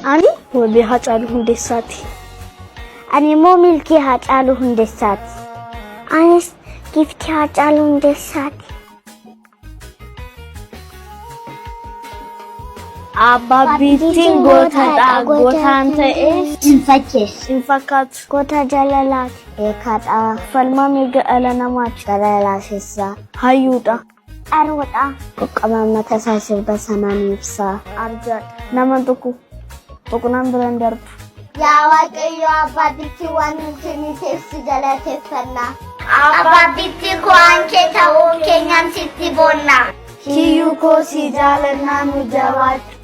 Ani Wabii Haacaaluu Hundeessaati. Ani immoo Milkii Haacaaluu Hundeessaati. Anis Giftii Haacaaluu Hundeessaati. Abbaabbiittiin gootadha. Gootaan ta'ee Hin fakkeessu. hin fakkaatu. Goota jaalalaati. Beekaadha. Falmaa mirga dhala namaati. Gara laafessaa. Hayyuudha. Qaroodha. Qoqqabaan mataa isaa sirba sanaan ibsa. Arjaadha. Nama tokko tuqnaan bira hin darbu. Yaa Waaqayyo Abbaabbitti waan nu kenniteef si galateeffanna. Abbaabbitti ku'aan kee ta'uu keenyaan sitti boonna. Kiyyuu koo si jaalannaa nu jabaadhu.